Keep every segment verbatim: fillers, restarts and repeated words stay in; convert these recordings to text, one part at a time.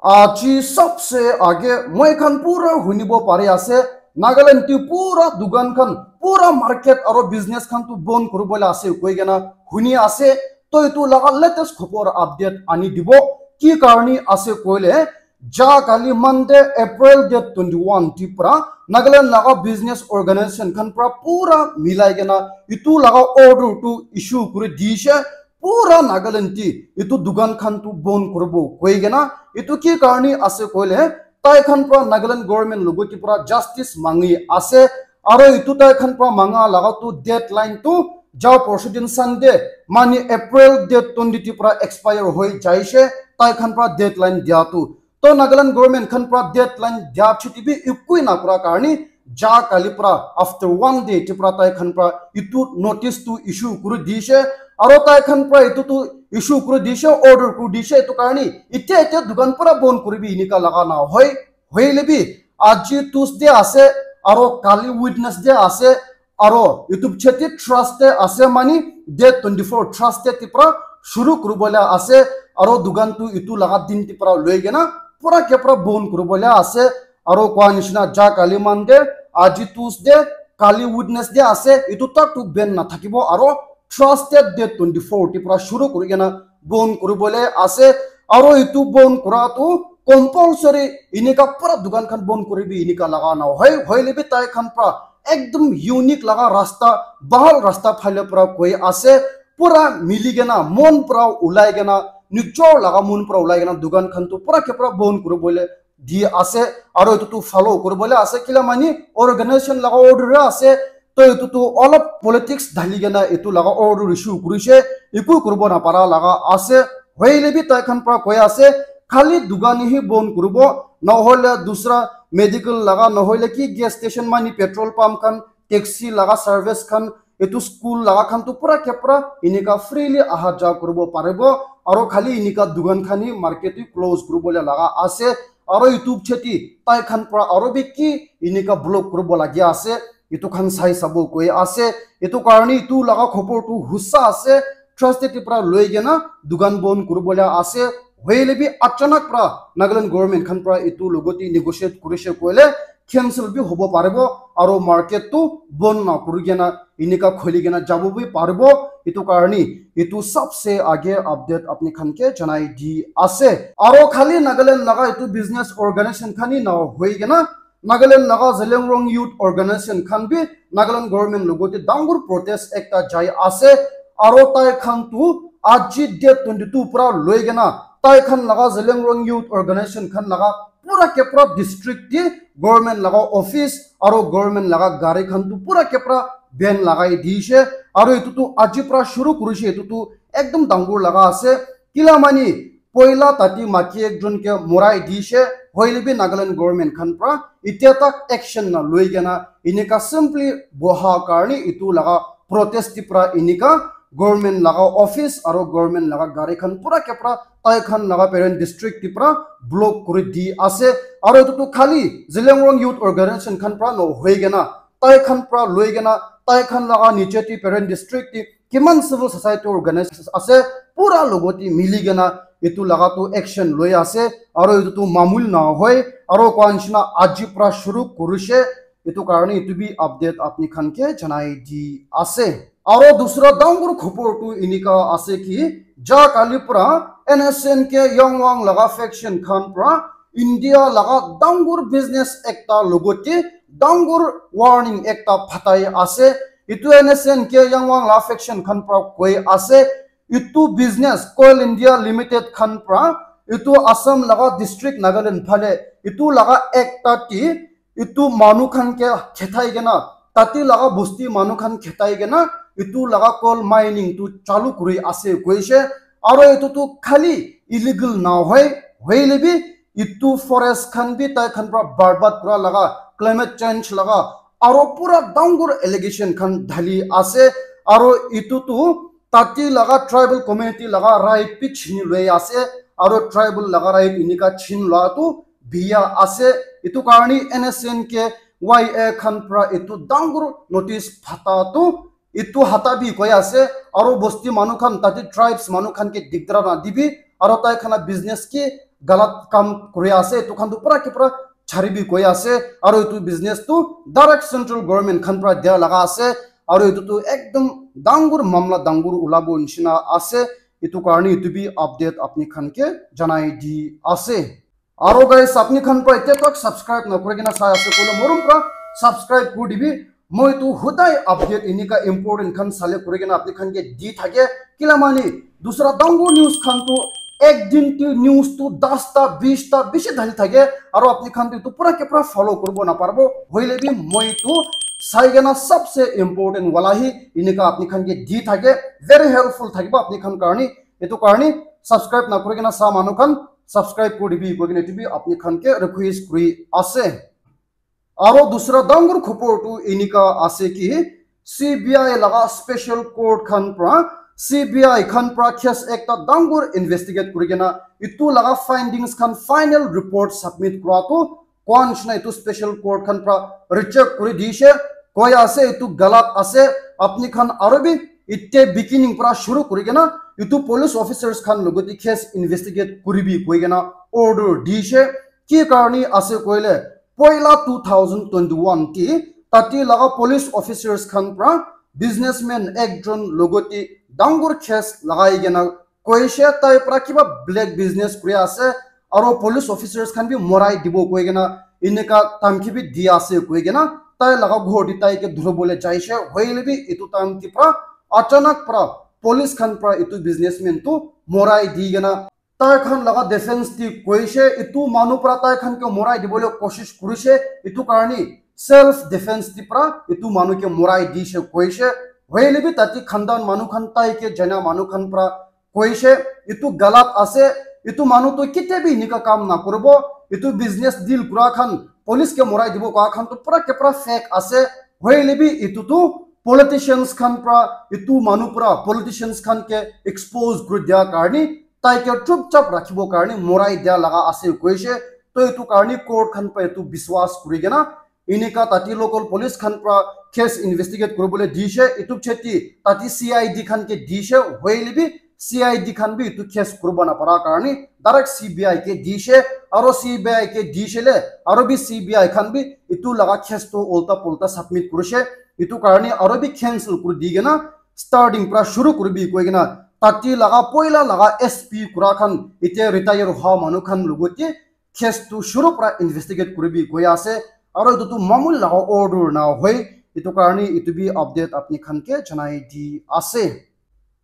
Aji sabse age moi khan pura hunibo pari ase, Nagaland te pura dukan khan, pura market aro business khan tu bon kuribole ase koi kena huni ase. To etu laga latest khobor update ani dibo. Ki karni ase koile, ja kali Monday, April date twenty one te pra Nagaland laga business organization khan pra pura milai kena etu laga order tu issue kuri dishe. Pura Nagaland te etu dukan khan tu bon kuribo koi kena, etu ki karni ase koile, tai khan pra Nagaland government logo ki pra justice mangi ase. Aro etu tai khan pra manga laga tu deadline tu ja porsu din Sunday, mani April date twenty te pra expire hoi jaise, tai khan pra deadline dia tu. To Nagaland government khan pra deadline dia chuti bi ekui na kura karni, ja kali pra after one day te pra tai khan pra etu notice tu issue kuri dishe. Aro tai khan pra etu tu issue kuri dishe, order kuri dishe, etu karni itia itia dukan pura bon kuribi enika laga na hoi. Hoile bi aji Tuesday ase, aro kali Wednesday ase, aro etu piche te Thursday ase, mani date twenty four Thursday te pra shuru kuribole ase, aro dukan tu etu laga din te pra loi kena pura ke pura bon kuribole ase. Aro koa nishina ja kali Monday, aji Tuesday, kali Wednesday ase, etu tak tu ben na thakibo, aro Thursday date twenty four te pra shuru kuri kena bon kuribole ase. Aro etu bon kura tu compulsory enika pura dukan khan bon kuribi enika laga na hoi. Hoile bi tai khan pra ekdom unique laga rasta, bahal rasta phale pra koi ase, pura mili kena mon pra ulai kena, nijor laga mon pra ulai kena dukan khan tu pura ke pura bon kuribole di ase. Aro etu tu follow kuribole ase, kila mani organization laga order ase. To etu tu olop politics dhali kena etu laga order issue kurishe, eku kuribo na para laga ase. Hoile bi tai khan pra koi ase, khali dukan hi bon kuribo, na hoile dusra medical laga, na hoile ki gas station, mani petrol pump khan, taxi laga service khan, etu school laga khan tu pura ke pura enika freely aha ja kuribo paribo. Aro khali enika dukan khan hi market hi close kuribole laga ase. Aro etu piche te tai khan pra aro bi ki enika block kuribo lagi ase, etu khan sai sabo koi ase. Etu karni etu laga khobor tu husa ase, Thursday te pra loi kena dukan bon kuribole ase. Hoile bi achanak pra Nagaland government khan pra etu logote negotiate kurishe koile cancel bi hobo paribo, aro market tu bon na kuri kena enika khuli kena jabo bi paribo. Etu karni etu sabse age update apni khan ke janai di ase. Aro khali Nagaland laga etu business organization khan hi na hoi kena, Nagaland laga Zeliangrong Youth Organization khan bi Nagaland government logote dangor protest ekta jai ase. Aro tai khan tu aji date twenty two pra loi kena tai khan laga Zeliangrong Youth Organization khan laga pura ke pura district te government laga office aro government laga gari khan tu pura ke pura ban lagai dishe. Aro etu tu aji pra shuru kurishe, etu tu ekdom dangor laga ase. Kila mani poila tate maki ekjon ke morai dishe, hoile bi Nagaland government khan pra itia tak action na loi kena enika simply boha karni etu laga protest te pra enika government laga office aro government laga gari khan pura ke pura tai khan laga parent district te pra block kuri di ase. Aro etu tu khali Zeliangrong Youth Organization khan pra no hoi kena, tai khan pra loi kena, tai khan laga niche te parent district te kiman civil society organization ase, pura logote mili kena etu laga tu action loi ase. Aro etu tu mamul na hoi, aro koa nishina aji pra shuru kurishe. Etu karni etu bi update apni khan ke janai di ase. Aro dusra dangor khobor tu enika ase ki, ja kali pra N S N K Yangwang laga faction khan pra India laga dangor business ekta logote dangor warning ekta phatai ase. Etu N S N K Yangwang laga faction khan pra koi ase, etu business Coal India Limited khan pra etu Assam laga district Nagaland phale etu laga ekta te etu manu khan ke khetai kena, tate laga bosti manu khan khetai kena etu laga coal mining tu chalu kuri ase koise. Aro etu tu khali illegal na hoi, hoile bi etu forest khan bi tai khan pra barbad kura laga, climate change laga aro pura dangor allegation khan dhali ase. Aro etu tu tate laga tribal community laga right bi chini loi ase, aro tribal laga right enika chin loa tu biya ase. Etu karni N S N K Y A khan pra etu dangor notice phata tu etu hata bi koi ase, aro bosti manu khan, tate tribes manu khan ke dikdara na dibi, aro tai khan la business ke galat kam kuri ase, etu khan tu pura ke pura charibi koi ase, aru etu business tu direct central government khan para dia laga ase, aru etu tu ekdom dangor mamla dangor ulabo nishina ase, etu karne etu bi update apni khan ke janai di ase. Aro guys, apni khan pra etia tak subscribe na kuri kena sai ase koile morom pra subscribe kuri dibi. Moi tu hudai update enika important khan sale kuri kena apni khan ke di thake. Kila mani dusra dangor news khan tu ek din ti news tu das ta, bis ta bishi dhali thake. Aro apni khan tu etu pura ke pura follow kuribo na parbo. Hoile bi moi tu sai kena sabse important wala hi enika apni khan ke di thake. Very helpful thakibo apni khan karni. Etu karni subscribe na kuri kena sa manu khan subscribe kuri dibi koi kena etu bi apni khan ke request kuri ase. Aro dusra dangor khobor tu enika ase ki C B I laga special court khan pra, C B I khan pra case ekta dangor investigate kuri kena etu laga findings khan final report submit kura tu koa nishina etu special court khan pra reject kuri dishe, koi ase etu galat ase, apni khan aro bi ite beginning pra shuru kuri kena etu police officers khan logote case investigate kuribi koi kena order dishe. Ki karni ase koile, poila two thousand twenty-one ti tati laga police officers khan pra businessman ekjon logote dangor case lagai kena koishe tai pra kiba black business kuri ase, aro police officers khan bi morai dibo koi kena enika dhamki bi di ase koi kena tai laga ghor te tai ke dhuribole jaishe, hoile bi etu time te pra achanak pra police khan pra etu businessman tu morai di kena tai khan laga defense te koishe, etu manu pra tai khan ke morai dibole koshish kurishe, etu karni self defense te pra etu manu ke morai dishe koishe, hoile bi tati khandan manu khan tai ke jana manu khan pra koishe, etu galat ase, etu manu tu ketia bi enika kam na kuribo, etu business deal kura khan, police ke morai dibo koa khan tu pura ke pura fake ase, hoile bi etu tu politicians khan pra, etu manu pra politicians khan ke expose kuri dia karni, tai ke chupchap rakhibo karni morai dia laga ase koishe, to etu karni court khan pra etu biswas kuri kena, enika tati local police khan pra case investigate kuribole dishe, etu cheti tati C I D khan ke dishe, hoile bi C I D khan bi etu case kuribo na para karni direct C B I ke dishe, aro C B I ke dishe le, aro bi C B I khan bi etu laga case tu ulta pulta submit kurishe, etu karni aro bi cancel kuri di kena starting pra shuru kuribi koi kena tati laga poila laga S P kura khan ite retire hoa manu khan logote case tu shuru pra investigate kuribi koi ase, aro etu tu mamul laga order na hoi, etu karni etu bi update apni khan ke janai di ase.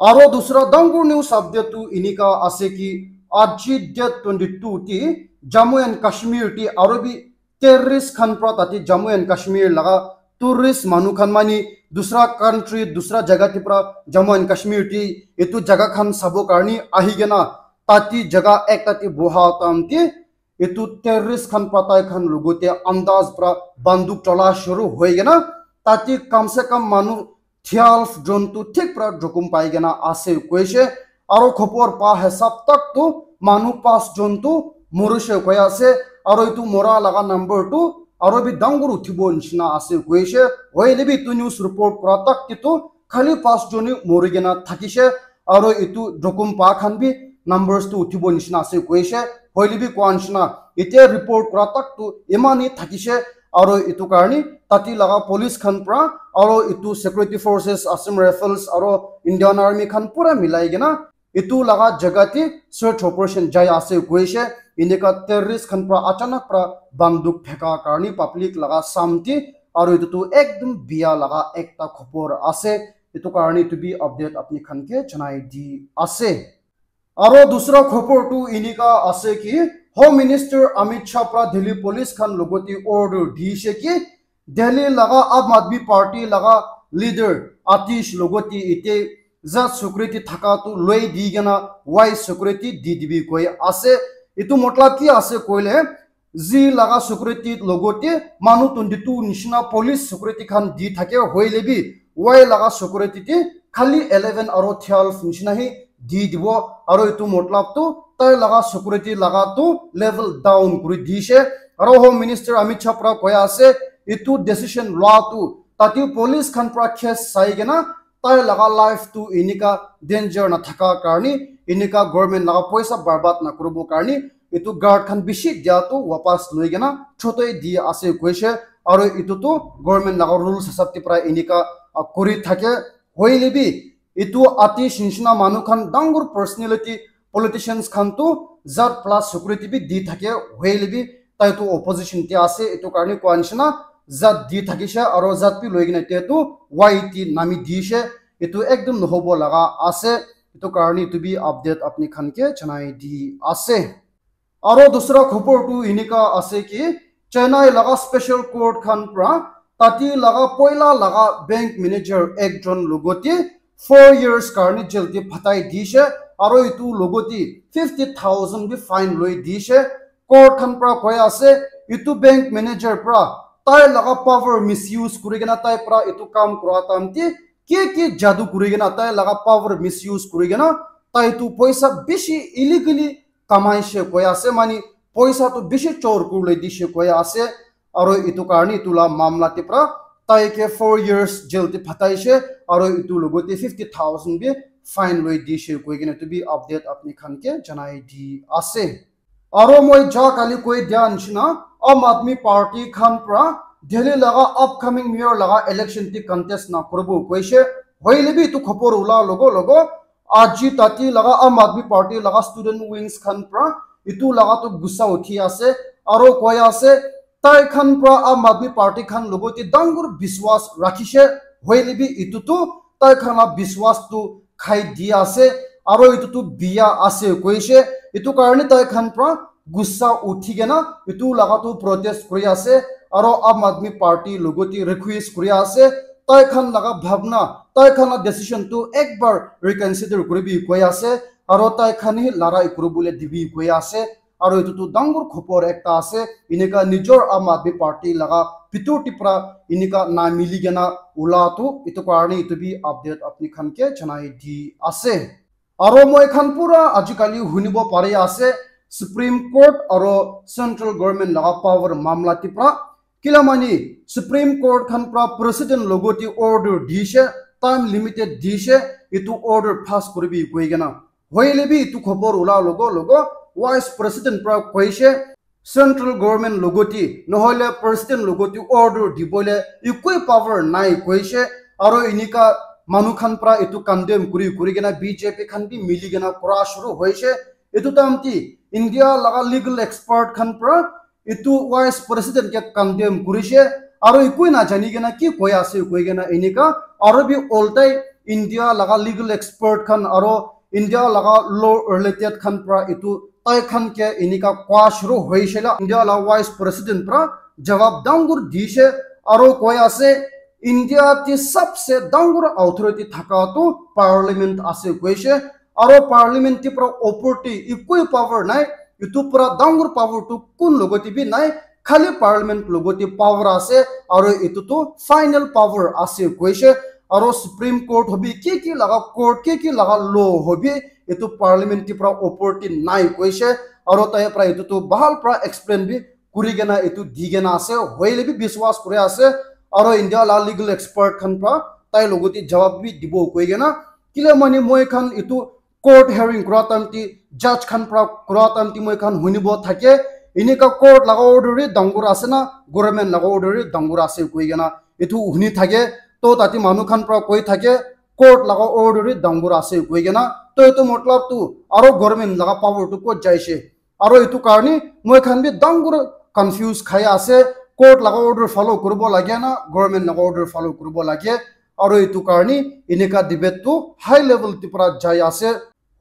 Aro dusra dangor news update tu enika ase ki aji date twenty-two ti Jammu and Kashmir ti aro bi terrorist khan pra tati Jammu and Kashmir laga tourist manu khan mani dusra country, dusra jaga ti pra Jammu and Kashmir ti etu jaga khan sabo karni ahi kena tati jaga ekta ti boha time ti etu terrorist khan pra tai khan logote andaz pra banduk chola shuru hoi kena tati kam se kam manu twelve jon tu thik pra jokhom pai kena ase koishe, aro khobor pa hisab tak tu manu pas jon tu morishe koi ase, aro etu mora laga number tu aro bi dangor uthibo nishina ase koishe, hoile bi etu news report kura tak ti tu khali pas joni mori kena thakishe, aro etu jokhom pa khan bi numbers tu uthibo nishina ase koishe, hoile bi koa nishina etia report kura tak tu eman hi thakishe, aro etu karni tati laga police khan pra, aro etu security forces, Assam Rifles, aro Indian Army khan pura milai kena etu laga jaga te search operation jai ase koishe, enika terrorist khan pra achanak pra banduk pheka karni public laga samti, aro etu tu ekdom bia laga ekta khobor ase, etu karni etu bi update apni khan ke janai di ase. Aro dusra khobor tu enika ase ki Home Minister Amit Shah pra Delhi police khan logote order dishe ki Delhi laga Aam Aadmi Party laga leader Atish logote ite za security thaka tu loi di kena wai security di dibi koi ase. Etu matlab ki ase koile, zi laga security logote manu twenty-two nishina police security khan di thake, hoile bi wai laga security te khali eleven aro twelve nishina hi di dibo, aro etu matlab tu tai laga security laga tu level down kuri dishe. Aro Home Minister Amit Shah pra koi ase etu decision lua tu tati police khan pra case sai kena tai laga life tu enika danger na thaka karni, enika government laga poisa barbad na kuribo karni etu guard khan bishi dia tu wapas loi kena chotoi di ase koishe. Aro etu tu government laga rules hisab te pra enika, ah, kuri thake. Hoile bi etu Atish nishina manu khan dangor personality politicians khan tu zat plus security bi di thake. Hoile bi tai tu opposition te ase, etu karne koa nishina zat di thakishe aro zat bi loi kena te tu Y T nami dishe. Etu ekdom nohobo laga ase. Etu karne etu bi update apni khan ke janai di ase. Aro dusra khobor tu enika ase ki Chennai laga special court khan pra tati laga poila laga bank manager ekjon logote four years karne jail te phatai dishe aro etu logote fifty thousand bi fine loi dishe. Court khan pra koi ase etu bank manager pra tai laga power misuse kuri kena tai pra etu kam kura time te ki ki jadu kuri kena tai laga power misuse kuri kena tai tu poisa bishi illegally kamai she koi ase, mani poisa tu bishi chor kuri loi dishe koi ase. Aro etu karne etu la mamla te pra tai ke four years jail te phatai she aro etu logote fifty thousand bi fine loi dishe koi kena etu bi update apni khan ke janai di ase. Aro moi ja kali koi dia nishina Aam Aadmi Party khan pra Delhi laga upcoming mayor laga election te contest na kuribo koishe. Hoile bi etu khobor ula logo logo aji tati laga Aam Aadmi Party laga student wings khan pra etu laga tu gussa uthi ase aro koi ase tai khan pra Aam Aadmi Party khan logote dangor biswas rakhishe. Hoile bi etu tu tai khan la biswas tu khai di ase aro etu tu biya ase koishe. Etu karne tai khan pra gussa uthi kena etu laga tu protest kuri ase aro Aam Aadmi Party logote request kuri ase tai khan laga bhabna, tai khan la decision tu ekbar reconsider kuribi koi ase aro tai khan hi larai kuribole dibi koi ase. Aro etu tu dangor khobor ekta ase, enika nijor Aam Aadmi Party laga bitor te pra enika na mili kena ula tu etu karne etu bi update apni khan ke janai di ase. Aro moi khan pura ajikali hunibo pari ase Supreme Court aro Central Government laga power mamla te pra. Kila mani Supreme Court khan pra president logote order dishe, time limited dishe, etu order pass kuribi koi kena. Hoile bi etu khobor ula logo logo Vice President pra koishe Central Government logote nohoile President logote order dibole ekoi power nai koishe. Aro enika manu khan pra etu condemn kuri kuri kena B J P khan bi mili kena kura shuru hoishe. Etu time te India laga legal expert khan pra etu Vice President ke condemn kurishe aro ekoi na jani kena ki koi ase koi kena enika aro bi oltai India laga legal expert khan aro India laga law related khan pra etu tai khan ke enika kua shuru hoishe la India la Vice President pra jawab dangor dishe aro koi ase India te sabse dangor authority thaka tu parliament ase koishe aro parliament te pra opor te ekoi power nai etu pra dangor power tu kun logote bi nai khali parliament logote power ase aro etu tu final power ase koishe aro Supreme Court hobi ki ki laga court ki ki laga law hobi etu parliament te pra opor te nai koishe aro tai pra etu tu bahal pra explain bi kuri kena etu di kena ase hoile bi biswas kuri ase aro India la legal expert khan pra tai logote jawab bi dibo koi kena kile mani moi khan etu court hearing kura time te judge khan pra kura time te moi khan hunibo thake enika court laga order ri dangor ase na government laga order ri dangor ase koi kena etu huni thake to tate manu khan pra koi thake court laga order ri dangor ase koi kena to etu matlab tu aro government laga power tu kot jaishe aro etu karne moi khan bi dangor confuse khai ase court laga order follow kuribo lage na government laga order follow kuribo lage aro etu karne enika debate tu high level te pra jai ase.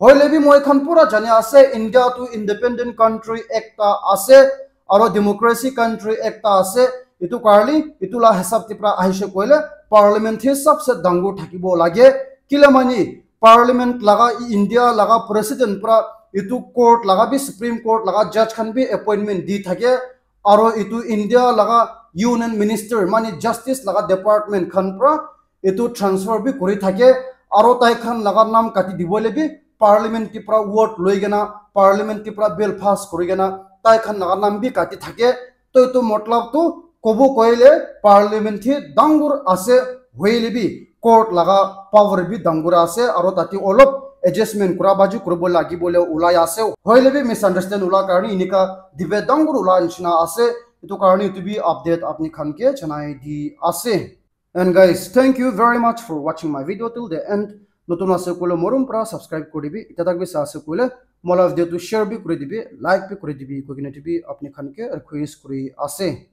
Hoile bi moi khan pura jani ase India tu independent country ekta ase aro democracy country ekta ase. Etu karne etu la hisab te pra ahishe koile parliament hi sabse dangor thakibo lage kile mani parliament laga India laga president pra etu court laga bi Supreme Court laga judge khan bi appointment di thake aro etu India laga union minister mani justice laga department khan pra etu transfer bi kuri thake aro tai khan laga nam kati dibole bi parliament te pra vote loi kena parliament te pra bill pass kuri kena tai khan laga nam bi kati thake to etu matlab tu kobo koile parliament hi dangor ase hoile bi court laga power bi dangor ase aro tate olop adjustment kura baji kuribo lagibole ulai ase. Hoile bi misunderstand ula karne enika debate dangor ula nishina ase. Etu karne etu bi update apni khan ke janai di ase. And guys, thank you very much for watching my video till the end. Notun ase koile morom para subscribe kuri dibi. Etiya tak bi sa ase koile mola video tu share bi kuri dibi, like bi kuri dibi, koi kena etu bi apni khan ke request kuri ase.